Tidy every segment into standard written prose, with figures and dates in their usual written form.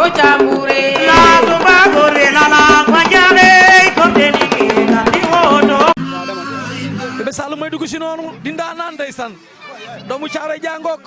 ko chamure la sumba gore la la fajare ko deni na di wodo Bébé Saloum may dugg si noonu dindaa naan ndeysaan doomu Caaroy jàngook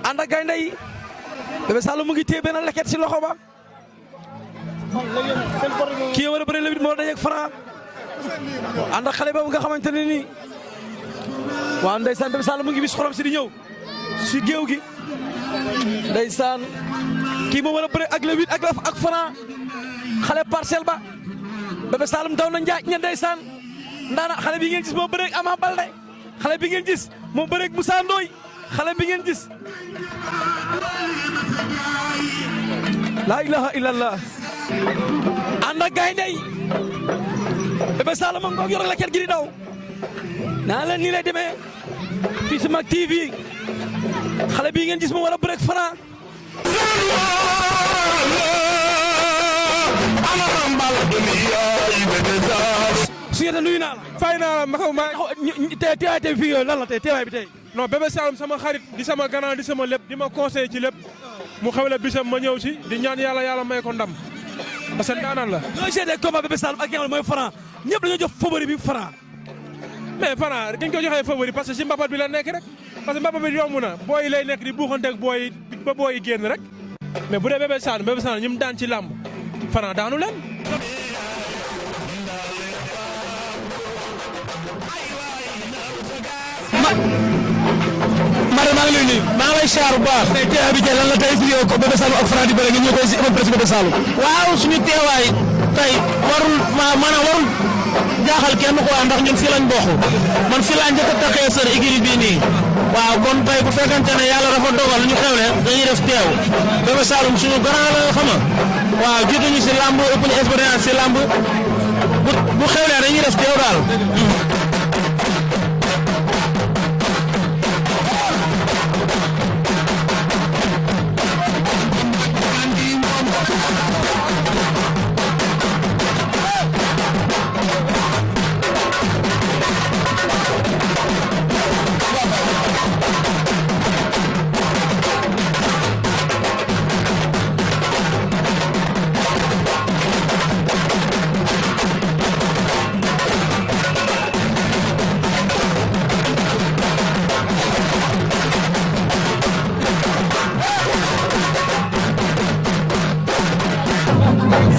ànd ak gaynde yi Bébé Saloum mu ngi téye benn leket si loxo ba kii war a bëri lebit moo dajeeg Franc ànd ak xale boobu nga xamante ne nii waaw ndeysaan Bébé Saloum mu ngi bis xorom si di ñëw si géew gi ndeysaan kii moo war a bëri ak lebit ak Franc xale parcelle ba Bébé Saloum daw na njaaj ña ndeysaan ndaana xale bi ngeen gis moo bëreeg Ama Baldé xale bi ngeen gis moo bëreeg Moussa Ndoye xale bi ngeen gis laa ilaha illallah ànd ak gaynde yi Bébé Saloum a ngoog yor la ket gi di daw naa leen nii lay demee fii si Mak TV xale bi ngeen gis moo war a bëreeg Franc su ngeen nuyu naa la. fay naa la ma teewaay tey fii lan la tey teewaay bi tey. non Bébé Saloum sama xarit di sama grand di sama lépp di ma conseillé ci lépp mu xewle bisam ma ñëw si di ñaan yàlla may ko ndam parce que daanaan la. ñooy seetee combat Bébé Saloum ak mooy Franc ñëpp dañoo jox favori bi Franc. mais Franc dañ ko joxee favori parce que si mbapat bi la nekk rek parce que mbapat bi yomb na booy lay nekk di buuxanteeg booy ba booy génn rek mais bu dee Bébé Saloum ñi mu daan ci làmb Franc daanu leen. Mare maa ngi lay nuyu. maa ngi lay siyaar bu baax. tey teewaay bi tey lan la tey fii ko Bébé Saloum ak Franc di bëre nga ñëw tey si open presse Bébé Saloum. waaw suñu teewaay tey maanaam warul jaaxal kenn quoi ndax ñun fii lañ bokk man fii laa njëkk a taxee sër igiri bii nii waaw kon tey bu fekkente ne yàlla dafa dogal ñu xewle dañuy def teew Bébé Saloum suñu grand la xam nga waaw jiitu ñu si lamb ëpp ñu expérience si lamb bu xewlee dañuy def teew daal.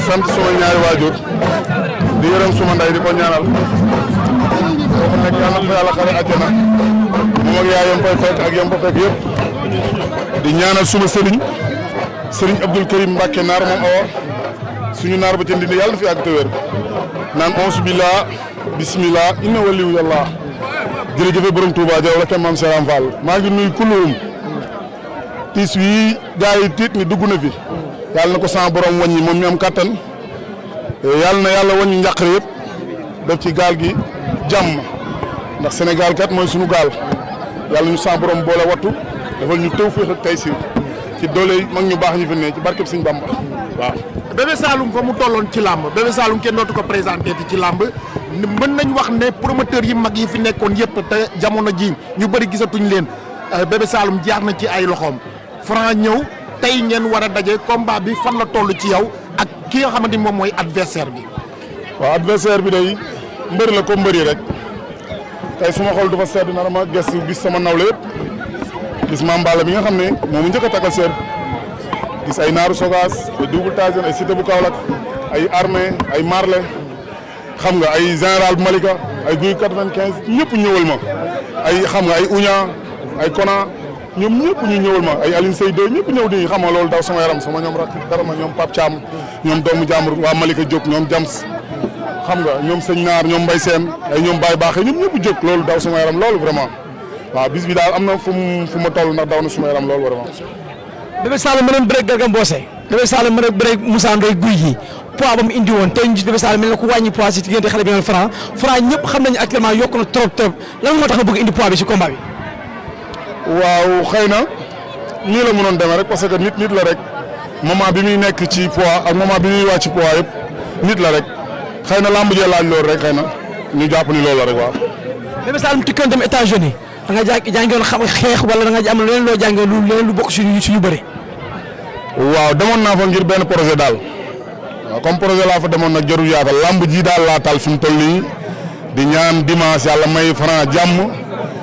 sant suma ñaari waajur di yërëm suma nday di ko ñaanal boo ko nekk yàlla na ko yàlla xare àjjana moom ak yaayam fay fekk ak yam fa fekk yëpp di ñaanal suma sëriñ Abdoul Karim Mbacke naar moom awa suñu naar ba ca Ndindi yàlla na fi yàgg te wér naan onsu billah bismillah inna waliyu yàlla jërëjëfe borom Touba Jaw la kenn maam Seram Fall maa ngi nuyu kulluum tiis wi gaa yi tiit ni dugg na fi yàlla na ko sama borom wàññi moom mi am kattan yàlla na yàlla wàññi njàqare yëpp def ci gaal gi jàmm ndax Sénégal kat mooy sunu gaal yàlla ñu sama borom boole wattu defal ñu tawfeex ak taysiir ci doole mag ñu baax ñu fi ne ci barkeb Sëñ Bamba waaw. Bébé Saloum fa mu tolloon ci làmb Bébé Saloum kenn dootu ko présenté ci làmb mën nañ wax ne promoteur yi mag yi fi nekkoon yëpp te jamono ji ñu bëri gisatuñ leen Bébé Saloum jaar na ci ay loxoom Franc ñëw. tey ngeen war a daje combat bi fan la toll ci yow ak ki nga xamante ni moom mooy adversaire bi. waaw adversaire bi day mbër la ko mbëri rek tey suma xol dafa sedd na ma gëstu gis sama nawle yëpp gis Mame Balla mi nga xam ne moomu njëkk a takkal seer gis ay Naaru Sogas ay Double Tyson ay Cité bu Kaolack ay Armée ay Marley xam nga ay Général Malika ay Guy 95 ñëpp ñëwal ma ay xam nga ay Uña ay Kona. ñoom ñëpp ñu ñëwal ma ay Aline Seyde ñëpp ñëw di xam nga loolu daw sama yaram sama ñoom rak dara ma ñoom Pape Thiam ñoom doomu jàmbur waa Malika Diop ñoom Jams xam nga ñoom sëñ Naar ñoom Mbaye Sène ay ñoom Baye Baaxe ñoom ñëpp jóg loolu daw sama yaram loolu vraiment waaw bis bi daal am na fu ma toll ndax daw na sama yaram loolu vraiment. Bébé Saloum mën na bëreeg Garga Mbossé Bébé Saloum mën na bëreeg Moussa Ndoye guy gi poids ba mu indi woon tey ñu Bébé Saloum mel na ko wàññi poids si diggante xale bi nga Franc ñëpp xam nañu actuellement yokk na trop lan moo tax nga bëgg indi poids bi si combat bi. waaw xëy na nii la mënoon demee rek parce que nit la rek moment bi muy nekk ci poids ak moment bi muy wàcc ci poids yëpp nit la rek xëy na lamb jee laaj loolu rek xëy na ñu jàpp ni loolu la rek waaw. Bébé Saloum tukkoon dem États-Unis da nga jàngoon xam xeex wala da nga am leneen loo jàngee leneen lu bokk suñu bëri. waaw demoon naa fa ngir benn projet daal waaw comme projet laa fa demoon nag jarul yaatal lamb ji daal laa tal fi mu toll nii di ñaan dimanche yàlla may Franc jàmm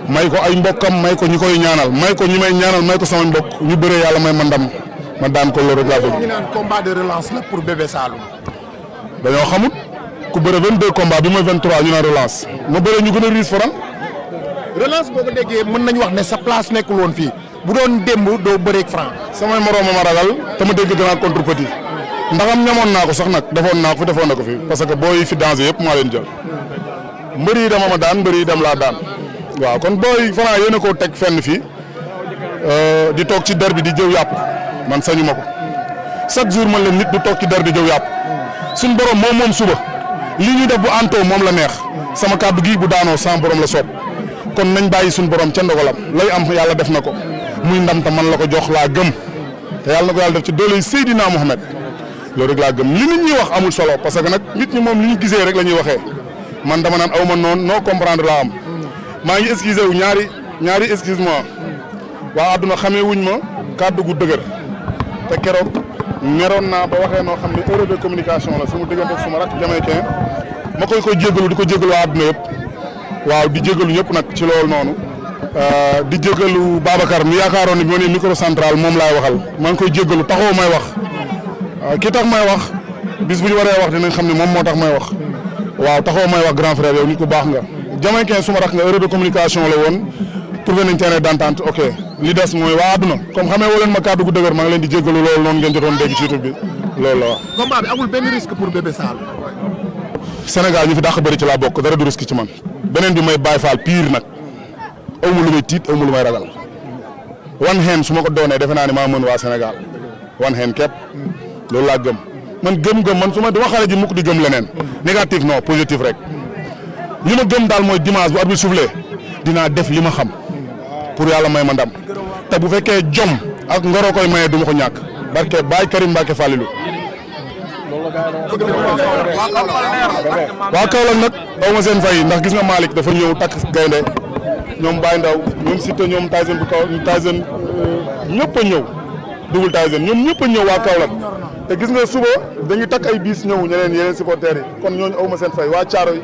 may ko ay mbokkam may ko ñi koy ñaanal may ko ñi may ñaanal may ko sama mbokk ñu bëree yàlla may ma ndam ma daan ko loolu rek laa bëgg. ñu naan combat de relance la pour Bébé Saloum. dañoo xamut ku bëre 22 combats bi mooy 23 ñu naan relance ma bëre ñu gën a riis Franc. relance boo ko déggee mën nañu wax ne sa place nekkul woon fii bu doon démb doo bëreeg Franc. samay moroom ma ragal te ma dégg grand contre petit ndaxam ñamoon naa ko sax nag defoon naa ko fi defoon na ko fi parce que booy fi danger yëpp maa leen jël mbër yi dama ma daan mbër yi dem laa daan waaw kon booy Franc yéen a koo teg fenn fii di toog ci der bi di jëw yàpp man sañu ma ko chaque jour man leen nit du toog ci der di jëw yàpp suñ borom moom suba li ñu def bu antoo moom la neex sama kàddu gi bu daanoo sans borom la soob kon nañ bàyyi suñ borom ca ndogalam lay am yàlla def na ko muy ndam ta man la ko jox laa gëm te yàlla na ko yàlla def ci doole Seydina Mohamed loolu rek laa gëm li nit ñi wax amul solo parce que nag nit ñi moom li ñu gisee rek la ñuy waxee man dama naan aw ma noonu non comprendre laa am maa ngi excusé wu ñaari excuse-moi waa àdduna xamee wuñ ma kàddu gu dëgër te keroog meroon naa ba waxee noo xam ne erreur de communication la sama diggante ak sama rakk jamaïcain ma koy jégalu di ko jégalu waa àdduna yëpp waaw di jégalu ñëpp nag ci loolu noonu di jégalu Babacar mi yaakaaroon ne bi ma nee micro central moom laay waxal maa ngi koy jégalu taxaw may wax ki tax may wax bis bu ñu waree wax dinañ xam ne moom moo tax may wax waaw taxaw may wax grand frère yow nit ku baax nga jamaïcain suma rakk nga erreur de communication la woon trouvé nañ terrain d'entente ok li des mooy waa àdduna comme xamee woo leen ma kàddu gu dëgër maa ngi leen di jégalu loolu noonu ngeen jotoon dégg ci YouTube bi loolu la wax. combat bi amul benn risque pour Bébé Saloum. Sénégal ñu fi dàq bëri ci laa bokk dara du risque ci man beneen bi may Baye Fall pire nag aw ma lu may tiit aw ma lu may ragal one hand su ma ko doonee defe naa ne maa mën waa Sénégal one hand képp loolu laa gëm man gëm-gëm man su ma dama xale ji mukk di gëm leneen négatif non positif rek li ma gëm daal mooy dimanche bu arbitre soufflé dinaa def li ma xam pour yàlla may ma ndam te bu fekkee jom ak ngoro koy maye du ma ko ñàkk barke Baye Karim Mbacke Fallilou. waa Kaolack nag aw ma seen fay ndax gis nga Malick dafa ñëw takk gaynde ñoom Baye Ndaw ñoom Siteu ñoom Tyson bu kaw Tyson ñëpp a ñëw Double Tyson ñoom ñëpp a ñëw waa Kaolack te gis nga suba dañuy takk ay biis ñëw yeneen supporters yi kon ñooñu aw ma seen fay waa Thiaroye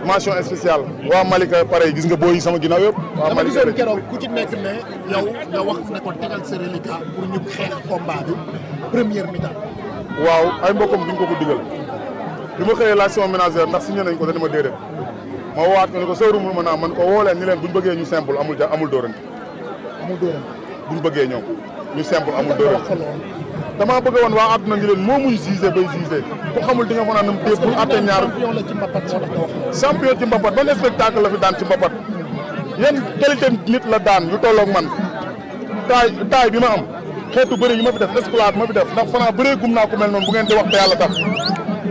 mention spéciale waa Malika pare gis nga booy sama ginnaaw yëpp. waa Malika dama keroog ku ci nekk ne yow nga wax ne ko tegal sa reliquat pour ñu xeex combat bi première mi-temps. waaw ay mbokkam duñ ko digal bi ma xëyee laaj sama ménagère ndax signé nañ ko dana ma déedéet ma woowaat ko ne ko sëru mu ma naa man ko woo leen ni leen buñ bëggee ñu simple amul dóorante. buñ bëggee ñoom ñu simple amul dóorante. damaa bëgg woon waa àdduna ngi leen moo muy gisé bay gisé ku xamul di nga fa naan nam téye pour atte ñaar champion ci mbapat ban spectacle la fi daan ci mbapat yan qualité nit la daan yu tolloog man taay bi ma am xeetu bëre yi ma fi def escalade ma fi def ndax fanaa bëree gum naa ku mel noonu bu ngeen di wax te yàlla tax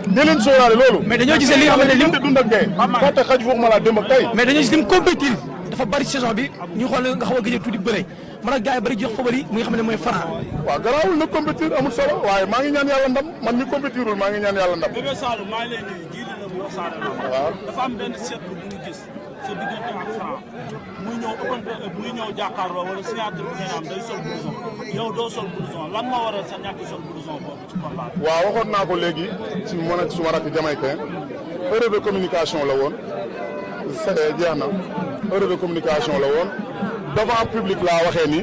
di leen sóoraale loolu mais dañoo gisee li nga xamante ne lim dund ak dee fàtte xaj foofu ma laa démb ak tey mais dañoo gis lim compétir dafa bari saison bi ñu xool nga xaw a gëj a tuuti bëre man ak gars yi bari jox favori mu nga xam ne mooy Franc. waaw garaawul na compétir amul solo waaye maa ngi ñaan yàlla ndam man mi compétirul maa ngi ñaan yàlla ndam. Bébé Saloum maa ngi lay nuyu jiitu na bu Wassare Lamb. waaw dafa am benn seetlu bu ñu gis sa diggante ak Franc muy ñëw muy ñëw jàkkaarloo wala signature bi ngeen am day sol blouson yow doo sol blouson lan moo waral sa ñàkk sol blouson boobu ci combat bi. waaw waxoon naa ko léegi ci man ak suma rakk jamaïcain erreur de communication la woon jeex na erreur de communication la woon. devant public laa waxee ni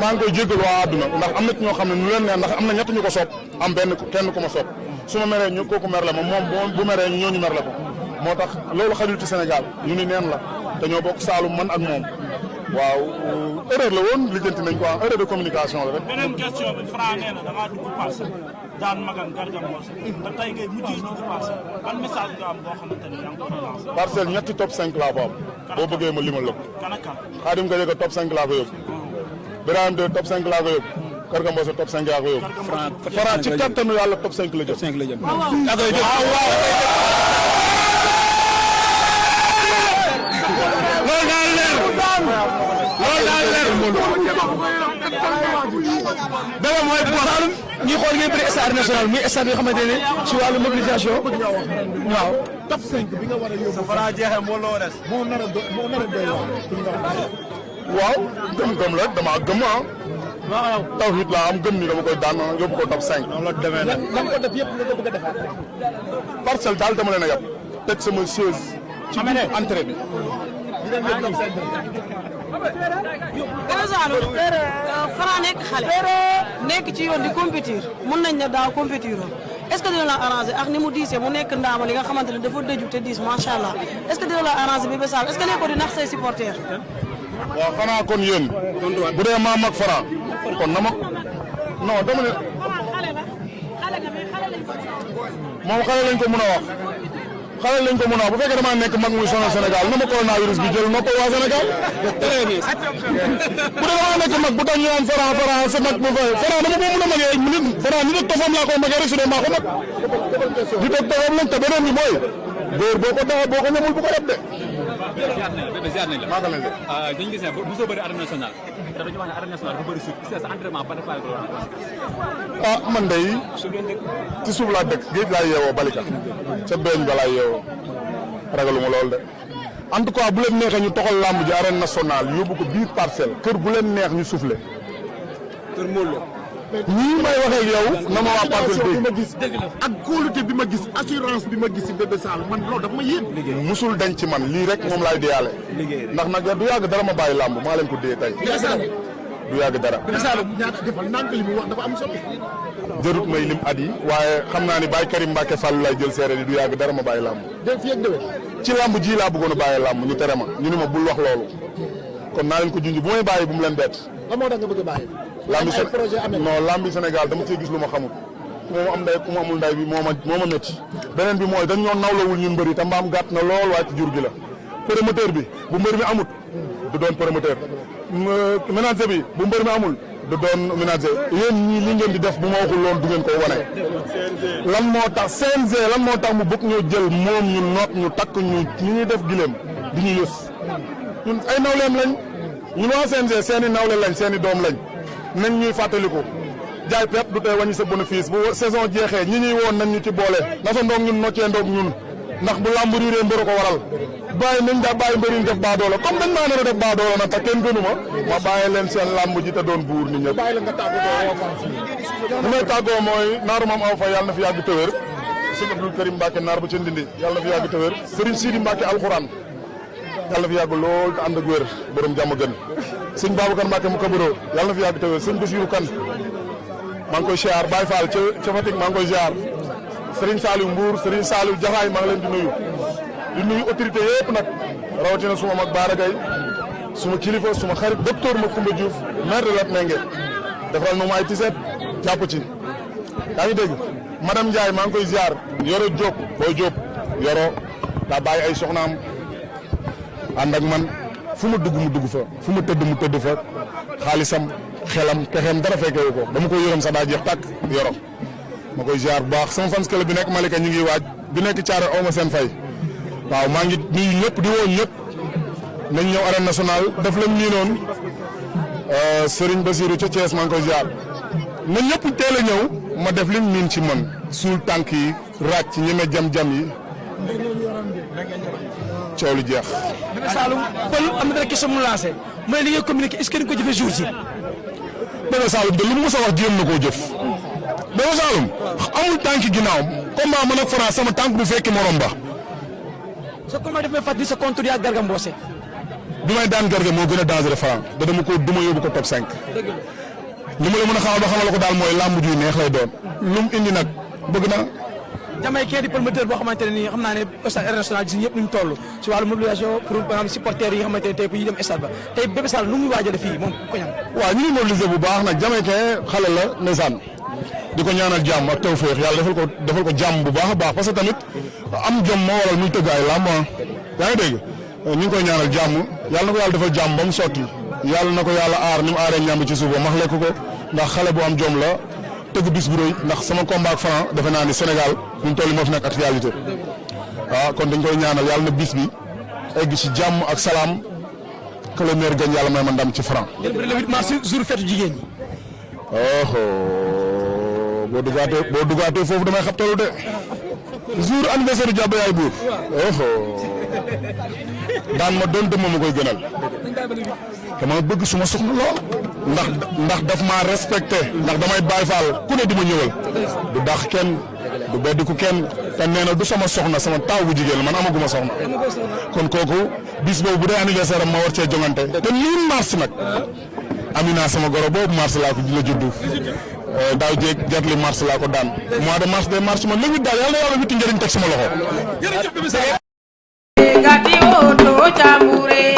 maa ngi koy jéggal waa àdduna ndax am na ci ñoo xam ne nu leen neex ndax am na ñett ñu ko sopp am kenn ku ma sopp su ma meree ñu kooku mer la ma moom bu meree ñooñu mer la ko moo tax loolu xajul ci Sénégal ñu ni neen la te ñoo bokk Saalum man ak moom waaw erreur la woon lijjanti nañ ko erreur de communication la rek. beneen question bi Franc nee na da ngaa dugg passé daan magan Garga Mbossé te tey ngay mujjee dugg passé ban message nga am boo xamante ne yaa ngi ko koy lancé. parcelle ñetti top 5 laa fa am boo bëggee ma limal la ko. kan ak kan. Khadim Gadiaga top 5 laa ko yóbbu. Birahim de top 5 laa ko yóbbu. Garga Mbossé top 5 laa ko yóbbu. Franc ci kattanu yàlla top 5 la jëm. top 5 la jëm. loolu daal leer Bébé mooy Bébé Saloum ñuy xool ngeen bëri stade national muy stade yoo xamante ne ci wàllu mobilisation waaw top 5 bi nga war a yóbbu. Franc jeexee moo loo des. moo nar a doy waar. waaw gëm-gëm la damaa gëm tawhid laa am gëm ni dama koy daan yóbbu ko top 5. noonu la demee nag lan ko def yëpp nga ko bëgg a defaat. parcelle daal dama leen a yab teg sama chaise ci biir entrée bi. Franc nekk xale nekk ci yoon di compétir mën nañ ne daaw compétir woon est-ce que dina la arranger ak ni mu diisee mu nekk ndaama li nga xamante ne dafa dëju te diis macha allah est-ce que dina la arranger Bébé Saloum est-ce que nekkoo di nax say supporters. waaw xanaa kon yéen bu dee maa mag Franc kon na ma non dama ne moom xale lañ ko mën a wax xale lañ ko mën a wax bu fekkee damaa nekk mag muy sonal Sénégal na ma coronavirus bi jël noppal waa Sénégal bu dee damaa nekk mag bu tax ñu naan Franc sa mag bu fay Franc dama ko mën a magee nit Franc ni nag tofam laa ko magee rek su dee maa ko mag di toog tofam lañ te beneen bi mooy góor boo ko taxaw boo ko ñamul bu ko yeb de ziar nañ la maa ko leen de dañu gis ne bu soo bëri arène nationale te dañu wax ne arène nationale dafa bëri suuf sa entraînement ba dafa ah man day ci suuf laa dëkk géej laa yeewoo balika ca beeñ ba laa yeewoo ragaluma lool de en tout cas bu leen neexee ñu toxal làmb ji arène nationale yóbbu ko biir parcelle kër bu leen neex ñu soufflé kër Mawlo ñii may waxee ak yow na ma waa parcelle bi ma gis ak kóolute bi ma gis assurance bi ma gis si Bébé Saloum man loolu dafa ma yéem. musul dañ ci man lii rek moom laay deyaale ndax nag du yàgg dara ma bàyyi làmb maa leen ko dee tey du yàgg dara. Bébé Saloum ñaata defal nànk li mu wax dafa am solo. jërut may lim at yi waaye xam naa ni Baye Karim Mbacke Fallou lay jël seere yi du yàgg dara ma bàyyi làmb. dégg fi ak déwén. ci làmb ji laa bëggoon a bàyyi làmb ñu tere ma ñu ni ma bul wax loolu kon naa leen ko junj bu may bàyyi bu mu leen bett. lan moo tax nga bëgg a bàyyi. lambi Sénégal dama cee gis lu ma xamul ku ma am nday ku ma amul nday bi moo ma métti beneen bi mooy dañ ñoo nawlawul ñun mbëri te mbaam gàtt na lool waaye ci jur gi la promoteur bi bu mbër mi amut du doon promoteur ménager bi bu mbër mi amul du doon ménager yéen ñii li ngeen di def bu ma waxul loon du ngeen ko wane lan moo tax CNG lan moo tax mu bëgg ñoo jël moom ñu noot ñu takk ñu ñuy def gileem di ñu yës ñun ay nawleem lañ ñun waa CNG seeni nawle lañ seeni doom lañ nañ ñuy fàttaliku jaay pepp du tey wàññi sa bénéfice bu saison jeexee ñi ñuy woon nañ ñu ci boole na fa ndoog ñun noccee ndoog ñun ndax bu làmb riiree mbër ko waral bàyyi nañ daa bàyyi mbëriñ def baadoola comme dañ maa nar a def baadoola nag te kenn gënuma ma bàyyi leen seen làmb ji te doon buur nit ñëpp bu may tàggoo mooy naaru maam aw fa yàlla na fi yàgg tëwër sëñ Abdou Karim Mbacke naar bu ca Ndindi yàlla na fi yàgg tëwër Serigne Sidi Mbacke alxuraan yàlla na fi yàgg lool te ànd ak wér borom jàmm gën sëñ Babacar Mbacke mu kaburo yàlla na fi yàgg tëwër sëñ Bassirou Kane maa ngi koy ziar Baye Fall ca Fatick maa ngi koy ziar Serigne Saliou Mbour Serigne Saliou Jaxaay maa ngi leen di nuyu autorité yëpp nag rawatina suma mag Baara Gaye suma kilifa suma xarit docteur Macoumba Diouf maire de Latmingué defaral na ma ay tiset jàpp ci yaa ngi dégg madame Ndiaye maa ngi koy ziar Yoro Diop booy Diop Yoro daa bàyyi ay soxnaam ànd ak man fu ma dugg mu dugg fa fu ma tëdd mu tëdd fa xaalisam xelam pexeem dara fekkewu ko dama koy yërëm sax daa jeex tàkk Yoro ma koy ziar bu baax sama fans club bi nekk Malika ñu ngi waaj bi nekk Thiaré aw ma seen fay waaw maa ngi nuyu ñëpp di woo ñëpp nañ ñëw arène nationale def lañ nii noonu Serigne Bassirou ca Thiès maa ngi koy ziar na ñëpp teel a ñëw ma def lim miin ci man suul tànk yi ràcc ñeme jam-jam yi coow lu jeex. Bébé Saloum Pël am na dara question mu lancé mooy li ngay communiqué est-ce que ni ko jëfee jour ci. Bébé Saloum de lu mu mës a wax jéem na koo jëf Bébé Saloum amul tànk ginnaaw combat man ak Franc sama tànk bu fekki morom ba. sa combat daf may fàttali sa contre yaa Garga Mbossé. bi may daan Garga moo gën a dangereux Franc da dama ko duma yóbbu ko top 5. li ma la mën a xamal ba xamal ko daal mooy làmb ju neex lay doon lu mu indi nag bëgg na. damay kii di promoteur boo xamante ne nii xam naa ne stade international gis ñëpp ñu toll si wàllu mobilisation pour par exemple supporters yi nga xamante ne tey bu ñuy dem stade ba tey Bébé Saloum nu muy waajale fii moom ko ñam. waaw ñu ngi mobiliser bu baax nag Jamaïcain xale la ndeysaan di ko ñaanal jàmm ak tawféex yàlla defal ko jàmm bu baax a baax parce que tamit am jom moo waral muy tëgg ay làmb yaa ngi dégg ñu ngi koy ñaanal jàmm yàlla na ko yàlla defal jàmm ba mu sotti yàlla na ko yàlla aar ni mu aaree ñàmb ci suuf ba max lekk ko ndax xale bu am jom la tëgg bis bu rëy ndax sama combat ak Franc defe naa ni Sénégal ñu toll moo fi nekk actualité waaw kon dañ koy ñaanal yàlla na bis bi egg ci jàmm ak salaam que le maire gagne yàlla may ma ndam ci Franc. ngeen bëri le 8 mars jour fête jigéen ñi. boo dugaatee foofu damay xabtalu de jour anniversaire jàpp yaay buur daan ma doon dëmm ma koy gënal dama bëgg suma soxna lool ndax daf maa respecté ndax damay Baay Faal ku ne di ma ñëwal du dax kenn du beddiku kenn te nee na du sama soxna sama taaw bu jigéen man amaguma soxna kon kooku bis boobu bu dee anniversaire am ma war cee jongante te lii mars nag Amina sama goro boobu mars laa ko la juddu daaw jéeg jatli mars laa ko daan mois de mars day mars man le 8 daal yàlla na yàlla witti njëriñ teg sama loxo. gati o to chambure